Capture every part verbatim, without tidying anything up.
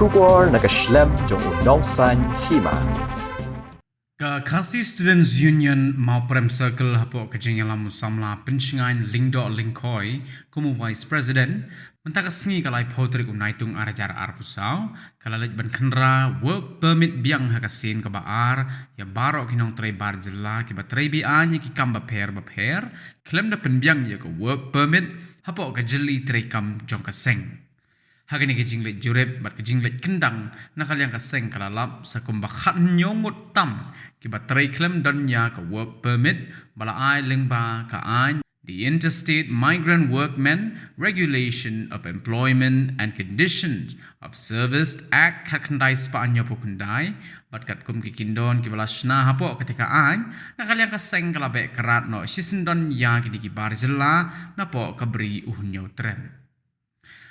Khubor na ka shlem jong u nongsaiñ hima. Ka Khasi Students Union Mawprem Circle hapoh ka jingïalam u samla Pynshngaiñ Lyngdoh Lyngkhoi kum u Vice President, mynta ka sngi ka laiphew tarik u Naitung ar hajar arphew saw, ka la leit ban khynra work permit biang ha ka sien kaba ar ïa baroh ki nongtrei bar jylla kiba trei be-aiñ ïa ki kam bapher bapher, khlem da pynbiang ïa ka work permit hapoh ka jylli treikam jong ka seng. Ha kane ka jingleit jurip bad ka jingleit kyndang, na ka liang ka seng ka la lap sa kumba khathynñiew ngut tam kiba trei khlem don ïa ka work permit ba la ai lyngba ka aiñ, the Interstate Migrant Workmen Regulation of Employment and Conditions of Service Act khatkhyndai spah hynñiewphew khyndai, bad katkum ki kyndon kiba la shna hapoh katei ka aiñ, na ka liang ka seng ka la beh krat noh shisyndon ïa kine ki bar jylla napoh ka Bri u Hynñiewtrep.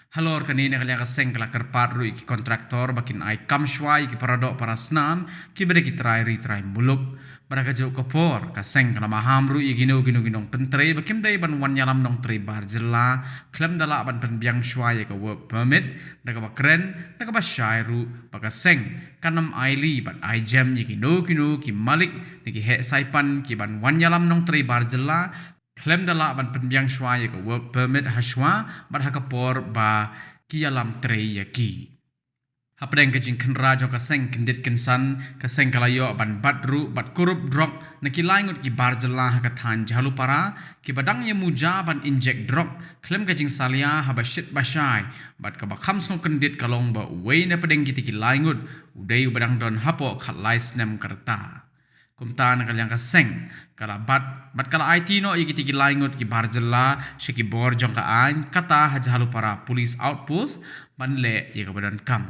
Halor kane, na ka liang ka seng ka la kyrpad ruh ïa ki kontraktor ba kin ai kam shuwa ïa ki paradoh parasnam kiba dei ki trai ri trai muluk. Bad ha kajuh ka por, ka seng ka la maham ruh ïa kino kino ki nongpyntrei ba kim dei ban wan ïalam nongtrei bar jylla khlem da lah ban pynbiang shuwa ïa ka work permit, da kaba kren, da kaba shai ruh ba ka seng kan ym ailad bad ai jem ïa kino kino ki malik ne ki heh saipan kiban wan ïalam nongtrei bar jylla khlem da lah ban pynbiang shuwa ïa ka work permit ha shuwa bad ha ka por ba ki ïalam trei ïa ki. Hapdeng ka jingkhynra jong ka seng kyndit kynsan, ka seng ka la ïoh ban bat ruh bad kurup drok na ki lai ngut ki bar jylla ha ka thaiñ Jhalupara, kiba dang ïa muja ban injek drok khlem ka jingsalia haba shit ba shai, bad kaba kham sngewkyndit ka long ba uwei na pdeng kitei ki lai ngut u dei uba dang don hapoh khatlai snem ka rta. Kumta na ka liang ka seng ka la bat bad ka la aiti noh ïa kitei ki lai ngut ki bar jylla sha ki bor jong ka aiñ, kata ha Jhalupara Police Outpost, ban leh ïa kaba donkam.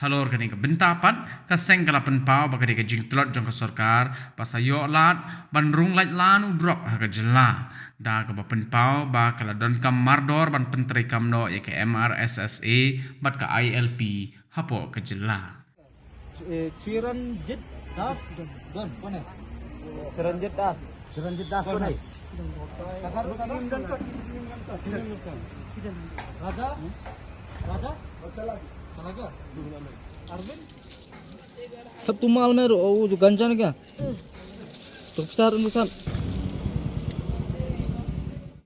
Halor kane ka bynta pat, ka seng ka la pynpaw ba ka dei ka jingtlot jong ka sorkar ba sa ïoh lad ban rung laitlan u drok ha ka jylla, da kaba pynpaw ba ka la donkam mardor ban pyntreikam noh ïa ka M R S S A bad ka I L P hapoh ka jylla. ए, चिरंजीत दास, कौन, कौन है? चिरंजीत दास। चिरंजीत दास कौन है? राजा, राजा, चला गया? अरविंद? सब तुम माल में रो-, वो जो गंजा ने क्या? तो साथ उनके साथ।